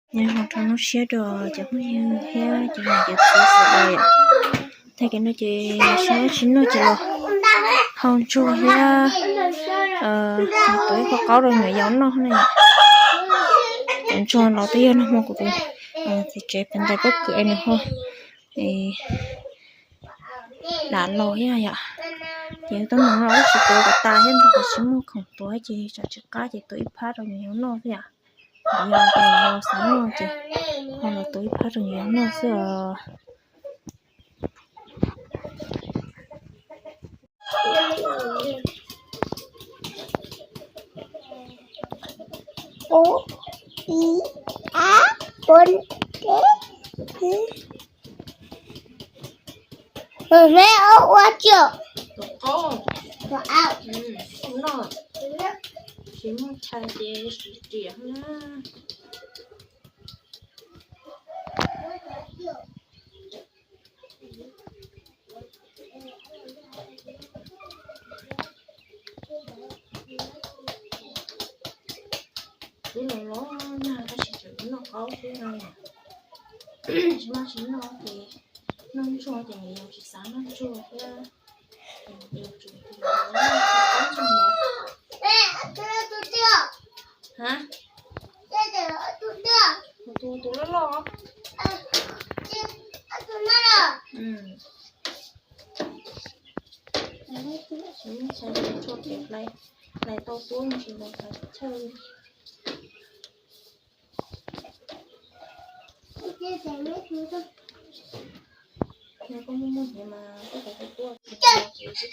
Nyob zoo rau hnub tshiab rau cov phooj ywg thiab cov niam cov txiv sawv daws yom. Tag kis no ces sab tsis noj ces los hau ntsuag thiab tuav ib qho qaub rau nyuam yaus noj na yom. Cov ntsuag los twb yog nag hmo kuv tus txiv tsev pem ntawd pob kws es nws ho dam los thiab yom. Ces tub nus no wb tsis tuav kom tas thiab, nrog qhov tsis muaj khoom tuav ces tsam tsis qab ces tuav ib phab rau nyuam yaus noj xwb yom. Nyuam yaus ces yus xav noj ces ho los tuav ib phab rau nyuam yaus noj xwb os. Ua, ib, ab, poob, peb, mus me ob ua coj. Tus qaub, tus qaub. Tsis muaj chaw ces siv riam na. Twb los los nag tab sis tseem noj qaub xwb no. Tsis maj tsis noj ces noj ntsuag ces nws yog tsis xav noj ntsuag thiab. Ces nws yuav tsum tus qaub ntsuag mov. Ha? Tus, tus loj loj. Tsis muaj chaw ces hlais, hlais tau tuab ntsis los hlais thawj li. Nws koj muaj muaj hnyev mas koj kav tsij tuaj ces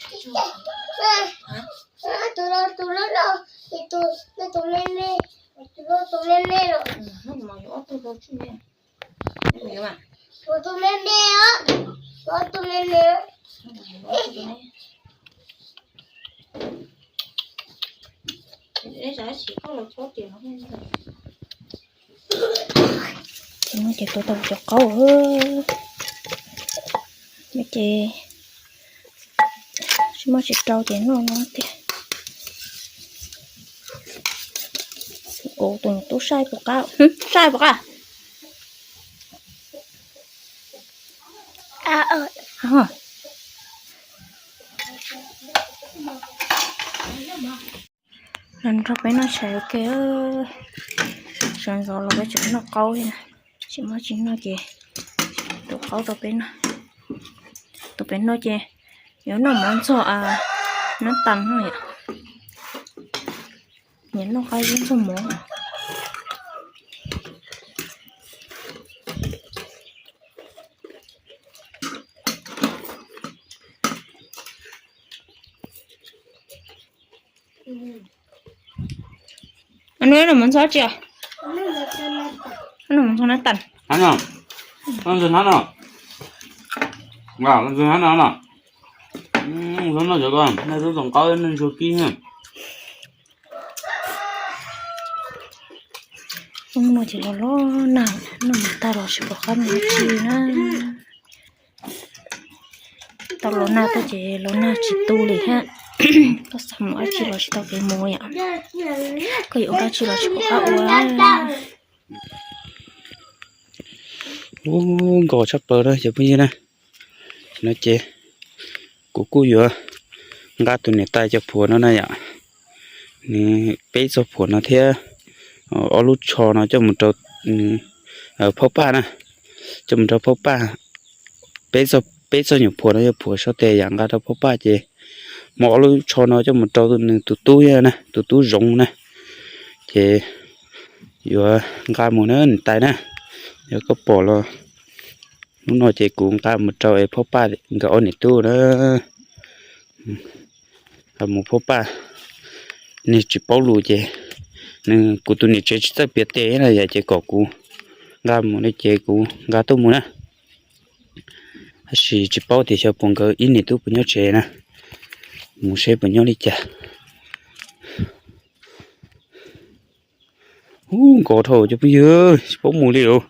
tus no ces tus loj loj, tus me me, tus loj tus me me los. Hnub no yuav ob tug rau tswj ne. Tus me me os, tus me me. Ces no ces tuav tau cov qaub no ces tsis muaj tsis rau ces noj no tiag. Kuv tus niam tub saib puas qab, saib puas qab. Los nrog peb noj tshais ua ke. Sawv ntxov los peb tseem noj qaub thiab na. Tsis muaj tsis noj ces tus qaub rau peb noj. Tus pem no ces yuav noj mov ntxuag nab tas no yom. Nyiam noj qaub ntxuag mov. Nws noj mov ntxuag tsi? Noj mov ntxuag nab tas. Hnab no, koj ntxuag hnab no. Koj ntxuag hnab no no. Ntxuag noj cov ko, nej twb txoom qaub nej ntsuag kib na. Ub, no ces los los nag, noj mov tag los tsis pom qab mus dab tsi na. Tau los nag tuaj ces los nag tsis tu li thiab. Koj xav mus dab tsi los tsis tau kev mus yom. Koj yuav ua dab tsi los tsis pom qab ua. Ub, nkos tshaj plaws na cov phooj ywg na. No ces kuv kuj yuav nqa tus niam tais cov phuam no na yom. Nws peb txoj phuam no thiab ob lub tsho no coj mus rau nws, phab paj na, coj mus rau phab paj. Peb txoj, peb txoj nyuam phuam no yog phuam sab tes yom, nqa rau phab paj ces muab ob lub tsho no coj mus rau nws tus tub na, tus tub zoov na. Ces yuav nqa mus na niam tais na, yog koj pom los hnub no ces kuv nqa mus rau es phab paj nkawd ob niam tub na. Nqa mus phab paj, nws tsis paub lus ces nws, kuv tus niam tsev tsis txawj piav tes na yom, ces kom kuv nqa mus no ces kuv nqa tuaj mus na. Tab sis tsis paub tias xyov puas nkawd ib niam tub puas nyob tsev na, mus seb puas nyob li cas. Ub, nkos dhau cov phooj ywg, tsis paub mus li lauj.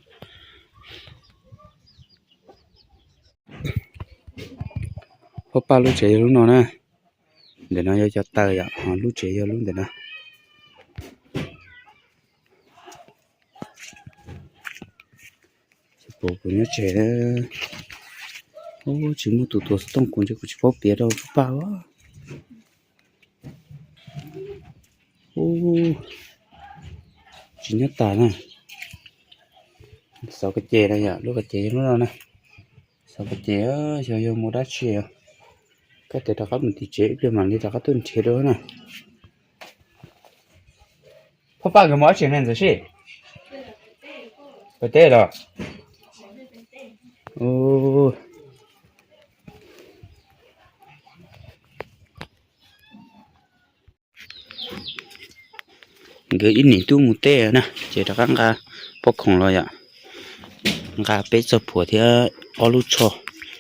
Phab paj lub tsev yog lub no na. Ntawm no yog cov taws yom, ho lub tsev yog lub ntawm no. Kuv nyob tsev, tsis muaj tus tuav xov tooj kuv ntshe kuv tsis paub piav rau pab. Tsis nyob tas na. Xov ko ces na yom, lub ko ces yog lub no na. Xov ko ces xyov yog mus dab tsi. Koj tias rov qab mus tim tsev ib pliag mam li rov qab tuaj nrhiav dua na. Phoj Paj nkawd mus dab tsi ne ntxawm sib? Pem teb los? Nkawd ib niam tub mus teb na ces rov qab nqa pob khoom los yom, nqa peb txoj phuam thiab ob lub tsho,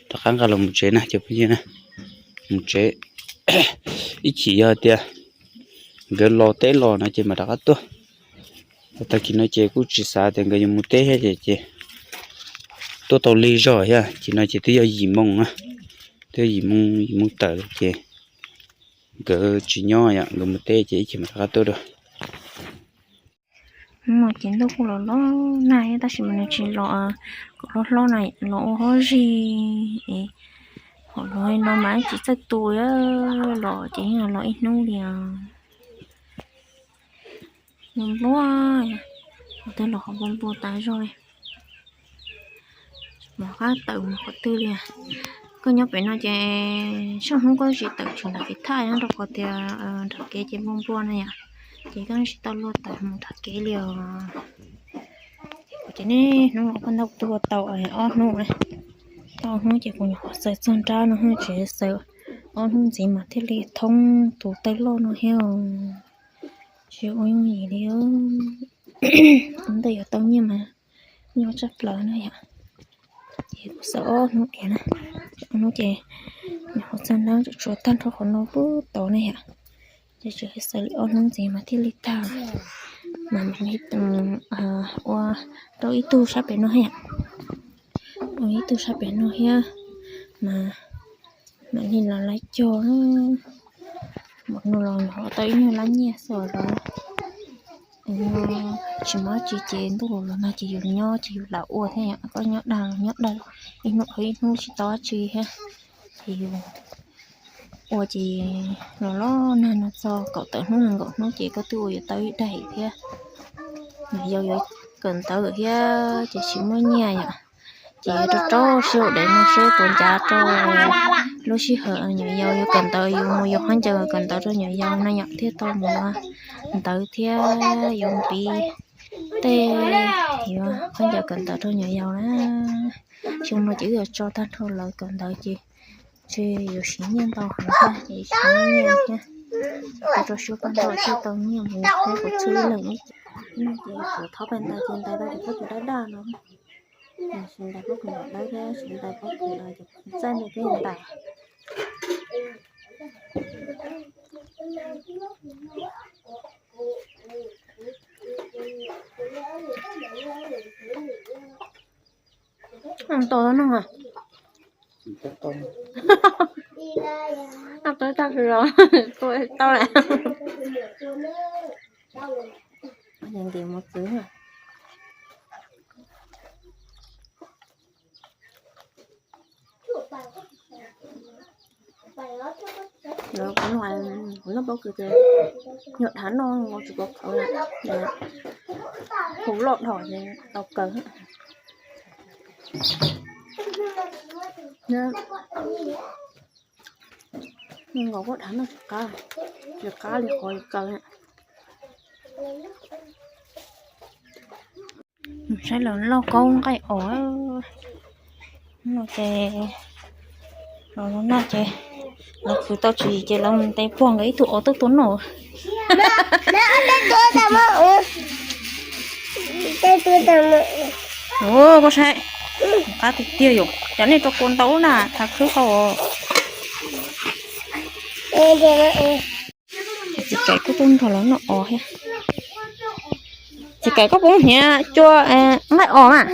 rov qab nqa los mus tsev na cov phooj ywg na. Mus tsev, ib chim yog tias nkawd los teb los no ces mam rov qab tuaj. Tag kis no ces kuj tsis xav tias nkawd yuav mus teb thiab ces tuaj tau lig zog thiab. Chim no ces twb yog yim moo na, twb yog yim moo, yim moo tawm ces nkawd tsis nyob yom, nkawd mus teb ces ib chim mam rov qab tuaj dua. Hnub no ces ntuj kuj los los nag thiab tab sis mas nws tsis los kom hlob hlob na, los ua hlob zig es hom los no mas tsis txawj tu, los ces yeej los ib hnub li os. Npua npua, twb los qhov npua npua tas zog li. Mus qab tawm mus qhov twg li. Koj nyob pem no ces sab hnub koj tsis tawm tseem nram kev thaj nyob rau qhov tias nram kev ces npua npua na yom, ces koj tsis tau luaj tawm mus nram kev li os. Ces niaj hnub no koj ntaus tuaj tau ob hnub na, tau ob hnub ces kuv nyuam qhuav xaws txog nrab no, tseem xaws ob hnub ntxiv mas thiaj li thoob tus tawj loj no thiab. Tsis ua yooj yim li, ua ntej yuav tau nyiaj mas nyob tshaj plaws na yom. Ces kuv xaws ob hnub tiag na, ob hnub ces nyuam qhuav txog nrab tsuas tsuas tag nrho qhov no puag tod na yom. Ces tseem xaws li ob hnub ntxiv mas thiaj li tag. Mas mam li ua rau ib tug sab pem no thiab, ua ib tug sab pem no thiab mas mam li los lab cog. Mam no los nyuam qhuav tau ib nyuag lab nyiaj xwb los. Tsis muaj dab tsi ces ntuj los los nag ces yus nyob ces yus lam ua thiab yom, koj nyob dag los nyob dag, ib hnub dhau ib hnub tsis tau dab tsi thiab. Ces yus ua ces los los nag no txog kaum tawm hnub nees nkaum hnub ces koj twb ua yuav tau ib daim thiab. Nyuam yaus yuav kawm ntawv thiab ces tsis muaj nyiaj yom. Ces yuav rau rau sij hawm dev no seb puas ncav rau lub sij hawm nyuam yaus yuav kawm ntawv, yus mus yuav khaub ncaws kawm ntawv rau nyuam yaus na yom, thiaj tau mus ua ntawv thiab yuav piv tej, yuav khaub ncaws kawm ntawv rau nyuam yaus na. Xyoo no ces wb yuav tso tag nrho lawv kawm ntawv ces ntshe yuav siv nyiaj ntau heev thiab ces siv nyiaj thiab. Ua rau suab paj ntau thiaj tau nyiaj mus thiab kuv txhub ib leeg ib ces. Ib no ces kuv thov paj ntais ces ntais tau cov pob kws dawb dawb no. Siv ntais pob kws dawb thiab siv ntais pob kws no ces txaij ntais thiab ntais. Tau no, tau tag los tau lawm. Ntim mos txwv. Kuv noj pob kws ces nyuam dhav noj tsis pom qhov, kuv loj dhos ces tau kaw. Nkaus pob dhav noj tsis qab, tsis qab li qhov kaw. Saib lawv lauj kaub nqaij os. No ces los los nag ces lawv khwv tau tswv yim ces lawv mus ntes puag nkawd ib tug os tuaj tua noj. Koj saib, qab tiag tiag yom, cov nej rau kua ntau na, thav khwb qau os. Txiv Kaim kuj tuaj nrog lawv noj os thiab. Txiv Kaim koj puas hniav cua nqaij os mas?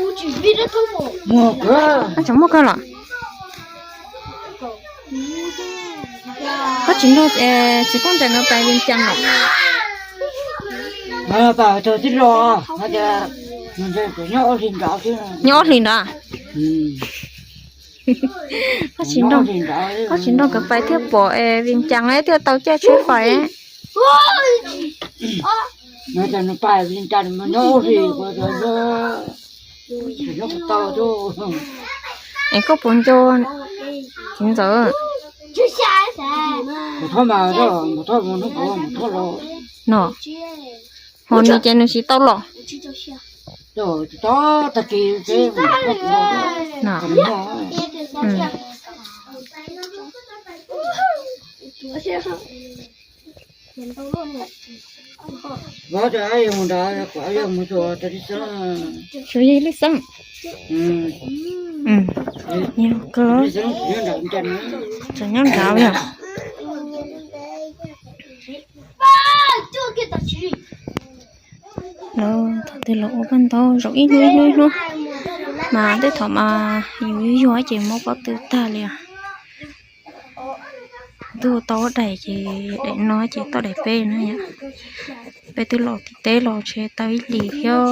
Tseem muaj kawg los? Koj tsis nrog txiv Paj Ntais no pais Vias Cas los? Pais tij los, no ces Nyob ob hlis nrad. Koj tsis nrog kawv pais thiaj pom es Vias Cas thiaj tau caij tsheb fais. Es koj puas nco txiv ntxawm? No, ho nws ces nws tsis tau los. Xyov yog li xeeb. Tseem nyob nrad yog. Lawv thaum twg los ua paj ntaub zaum ib hnub ib hnub ib hnub, mas tej thaum mas yus yuag yuag ces mob pob tw tag li. Ntuj tau daim ces daim no ces tau daim peb na yom. Peb twb los tim teb los tsev tau ib hlis thiab,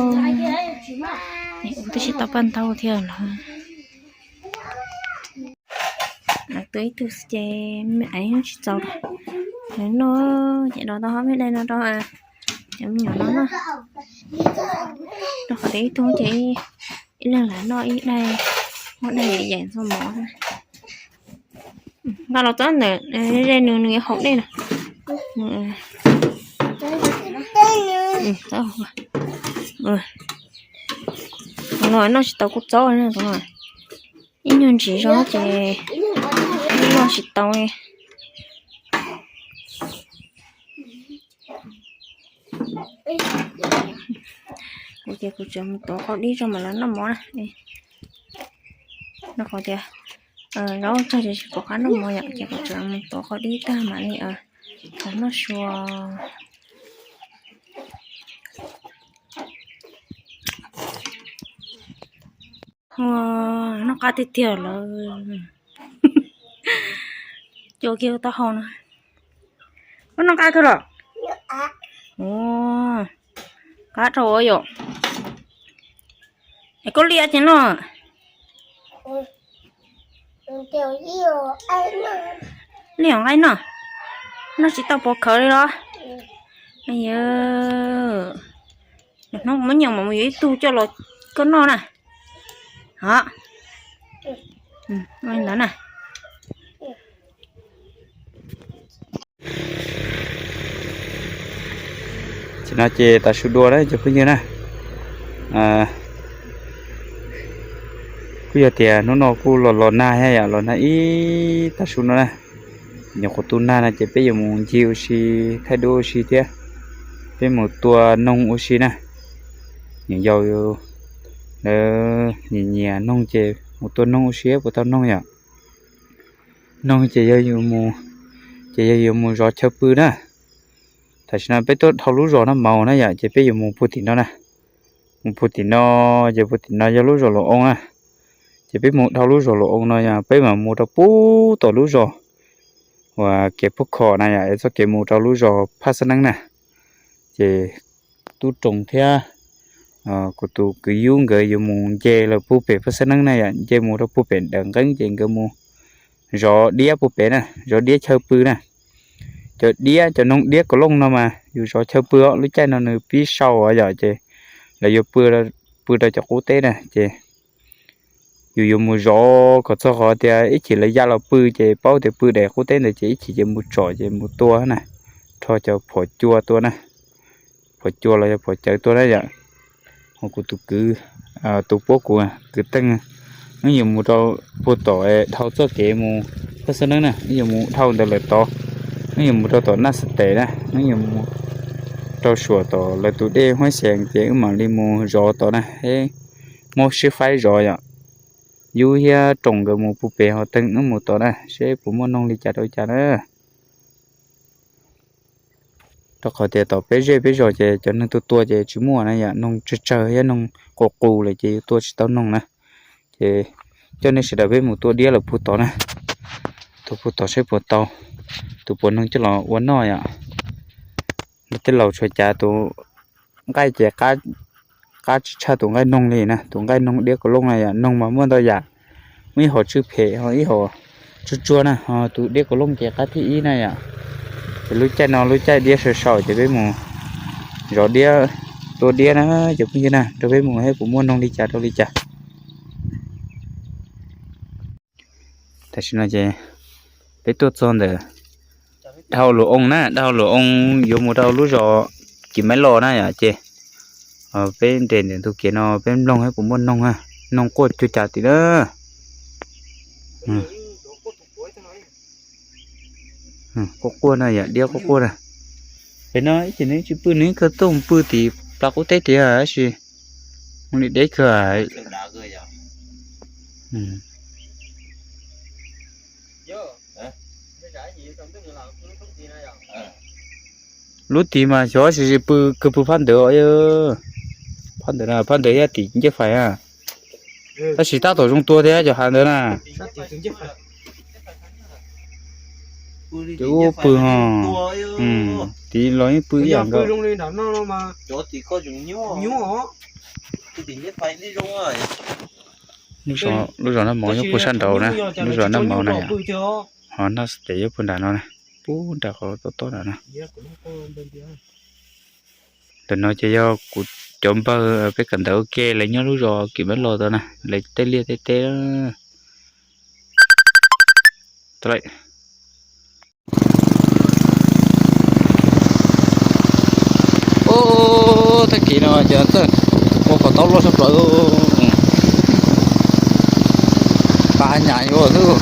twb tsis tau paj ntaub thiab lawm. Lawv tuaj ib tug ces me aiv tsis txaus, lawv noj ces dov tau hov me dai no rau cov me nyuam no noj. Rau qhov tias ib tug ces ib leeg lam noj ib daig, muab daig yaim ntxuag mov. Nqa los txob ntawm ze nws, nws yuav haus dej na. Tus no noj tsis tau kuj txob na, tus no ib nyuag ntsis zog ces noj tsis tau li. Kuv ces kuv tseem mus tuav qau dib tso mam li noj mov na. Rau qhov tias zaub tsag ces tsis pom qab noj mov yom, ces kuv tseem mus tuav qau dib tag mam li tau noj sua. Noj qab tiag tiag lawm. Cua kiag taub hau no. Koj noj qab kawg los? Qab rau ua yom. Es koj liam ces noj. Liam nqaij noj. Noj tsis tau pov khawv li los? Yog, hnub muab nyiam mas mus yuav ib tug coj los koj noj na. Ho, ntawd na. Ces no ces tav su dua na cov phooj ywg na. Kuj yog tias hnub no kuj los los nag thiab yom, los nag ib tav su no na. Nyuam qhuav tu nag no ces peb yuav mus ncig ua si, thaij duab ua si thiab. Peb mus tua noog ua si na. Nyuam yaus lawv nyiam nyiam noog ces mus tua noog ua si puas tau noog yom. Noog ces yog, ces yog yuav mus zov chaw pw na. Tam sim no peb tuaj dhau lub zos no mus na yom, ces peb yuav mus puag tim no na. Mus puag tim no, ces puag tim no yog lub zos Laus Oo na. Ces peb mus dhau lub zos Laus Oo no yog peb mam mus rau puag tom lub zos uas kev puag khom na yom, es txoj kev mus rau lub zos Phaj Xab Neeb na. Ces tub Roos thiab kuv tus kwv Yub nkawd yuav mus nce lawm puag pem Phaj Xab Neeb na yom, nce mus rau puag pem Dawm Nqeeb ces nkawd mus zov diab puag pem na, zov diab chaw pw na. Cov diab, cov noog diab kaus looj no mas yus zov chaw pw os, lub caij no nws pib sau os yom, ces lawv yuav pw rau cov qub teb na, ces yus yuav mus zov kom txog qhov tias ib chim lawv ya los pw ces paub tias pw daim qub teb ntawd ces ib chim ces mus tsom ces mus tua na, rho cov phom cua tua na, phom cua los yog phom cawv tua na yom. Ho kuv tus kwv, tus puab kuv, kwv Teej, wb yuav mus rau puag tom dhau txoj kev mus Phaj Xab Neeb na, wb yuav mus dhau ntawd lawm tod, wb yuav mus rau tom Naj Xab Tes na, wb yuav mus rau suam tom lawv tus dej Huab Xees ces wb mam li mus zov tod na, es muab sib faib zov yom. Yub thiab Roos nkawd mus puag pem, ho Teej wb mus tod na, seb puas muaj noog li cas rau cas na. Rau qhov tias tom peb zej peb zos ces cov neeg tua tua ces tsis muaj na yom, noog tsawg tsawg thiab noog qus qus lawm ces yuav tua tsis tau noog na. Ces coj nej sawv daws peb mus tua diab lawm puag tod na, tua puag tod seb puas tau tus puas noog coj los ua noj yom. Lawv tej laus tsuas cav tus nqaij ces qab qab tsis tshaj tus nqaij noog li na. Tus nqaij noog diab kaus looj na yom, noog mas muaj ntau yam, muaj ib hom tsw phem ho ib hom tsuag tsuag na, ho tus diab kaus looj ces qab thib ib na yom. Ces lub caij no lub caij diab sawv saum ces peb mus zov diab, tua diab na cov phooj ywg na, rau peb mus seb puas muaj noog li cas rau li cas. Tam sim no ces peb tuaj txog ntawm dhau luam oo na, dhau luam oo yuav mus rau lub zos Kis Maib Los na yom, ces peb nres ntawm ntug kev no peb mloog seb puas muaj noog, noog quaj cuag cas tim na. Quaj quaj na yom, diab quaj quaj na. Pem no ib ces nws tsis pw, nws kawg tuaj mus pw tim plas qub teb tiag tab sis mus li deb kawg. Lub tid mas xyov sis pw kawg, pw phab ntawd, phab ntawd na, phab ntawd yog tim ncej fais na. Tab sis tab tom zoo tua thiab cov hav ntawd na. Ces ub pw ho, tid los yeej pw ib yam nkaus. Lub zos Naj Mov nyob puag sab nraud na, lub zos Naj Mov na yom. Ho Naj Xab Tes nyob puag nram no na, puag nram qhov tob tob nram no. Ntawm no ces yog kuv cov npawg peb kawm ntawv ua ke, lawv nyob lub zos Kis Maib Los tod na, lawv tej liaj tej teb. Tag kis no ces ua qhov taub loj sab plaws, qab nyam yuav xwb.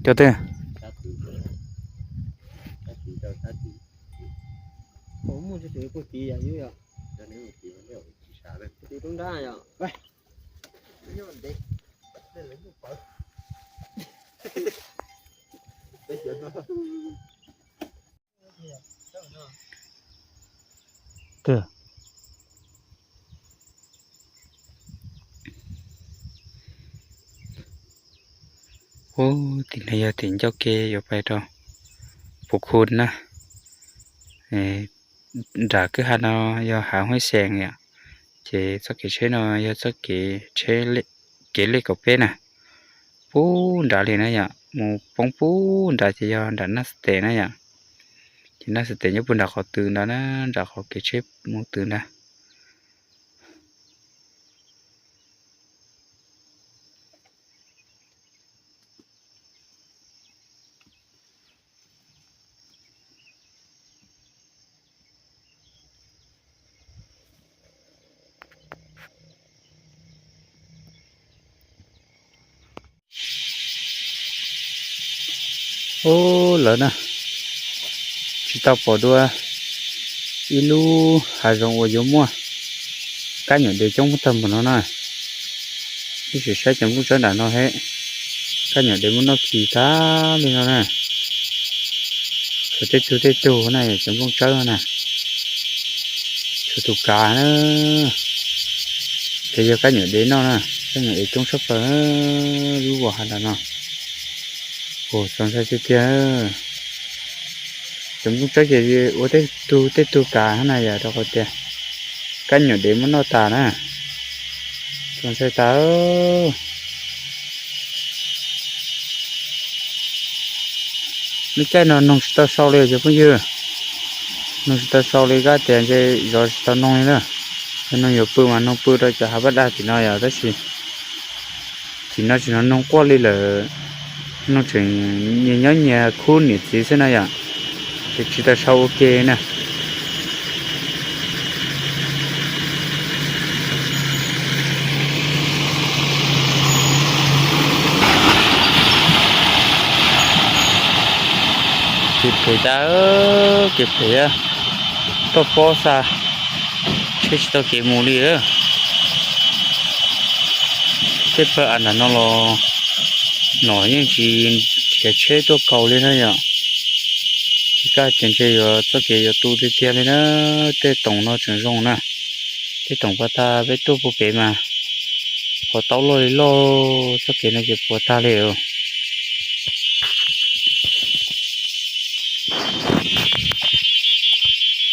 Cov twg? Ub, tim no yog tim ncauj ke yuav pais rau Pus Khu na. Nram kwj ha no yog hav Huaib Xees yom, ces txoj kev tsheb no yog txoj kev tsheb, kev lej kaum peb na. Puag nrad li na yom, mus poob puag nrad ces yog nram Naj Xab Tes na yom. Ces Naj Xab Tes nyob puag nram qhov twg ntawd na, nram qhov kev tsheb mus twg ntawd. Ub, lawv na, tsis tau pom dua ib lub hav zoov uas yuav muaj kab nyuam dev coob tag npaum no na. Ib sim saib cov nplooj tsawb nram no he, kab nyuam dev muaj noj khi tag li no na. Tshuav tej tug tej tug na, cov nplooj tsawb na, tshuav tus kav na. Ces yog kab nyuam dev noj na, kab nyuam dev coob tshaj plaws lub vos hav nram no. Ua txaus ntshai tiag tiag. Cov nplooj tsawb ces ua tej tug tej tug kav na yom, rau qhov tias kab nyuam dev muab noj tas na. Txaus ntshai tas. Lub caij no noog tsis tau sau li cov phooj ywg. Noog tsis tau sau li, koj tias ntshe zov tsis tau noog li na. Yog noog yuav pw mas noog pw rau cov hav paj daj tim no yom, tab sis tim no tsis hnov noog quaj li lawm. Noog tseem nyias nyob nyias khub niam txiv xwb na yom, ces tsis tau sau ua ke na. Kev phem tas, kev phem, toj pob xa, tsheb tsis tau kev mus li. Tej pawg av nram no los nom yeej tsis nrhiav tsheb tuaj kaus li na yom. Tsis kaj ces ntshe yuav txoj kev yuav tu tiag tiag li na. Tej toom no tseem zoo na, tej toom pas tas peb tuaj puag pem mas Qhov taub loj li loj, txoj kev no ces puas tag li.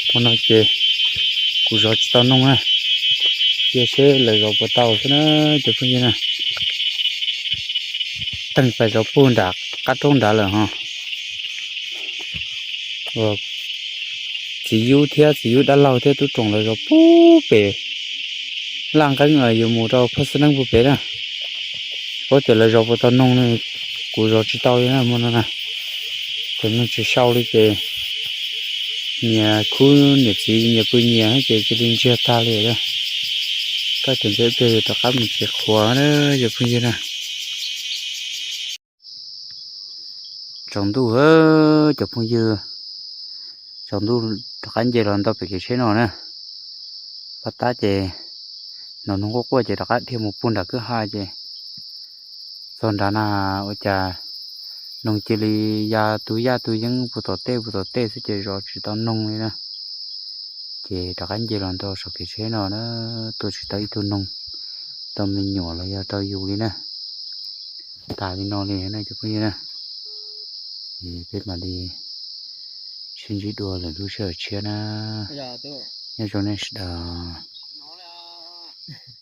Tus no ces kuv zov tsis tau noog na, cia seb lawv zov puas tau xwb na cov phooj ywg na. Teej pais zov puag nram qab roob nrad lawm ho. Txiv Yub thiab txiv Yub dab laug thiab tub Roos lawv zov puag pem Laj Nqeeb, yuav mus rau Phaj Xab Neeb puag pem na. Paub tias lawv zov puas tau noog, kuv zov tsis tau li na hmo no na. Ces noog tsis sau li ces nyias khub niam txiv nyias pw nyias ces cia li ntsiag tag li. Koj cov ntxhais ib pliag rov qab mus txiv qhuav na cov phooj ywg na. Tsaus ntuj, cov phooj ywg, tsaus ntuj rov qab nce los ntawm pem kev tsheb no na. Paj tab ces nov noog quaj quaj ces rov qab dhia mus puag nram kwj ha ces txog nrad na, ua cas noog cia li ya tus yaj tus yeeb puag tom tej puag tom tej xwb ces zov tsis tau noog li na. Ces rov qab nce los ntawm saum kev tsheb no na, tua tsis tau ib tug noog rau me nyuam los yog rau yus li na. Tas li no li na cov phooj ywg na. Peb mam li sib ntsib dua lwm lub sij hawm tshiab na. Nyob zoo nej sawv daws.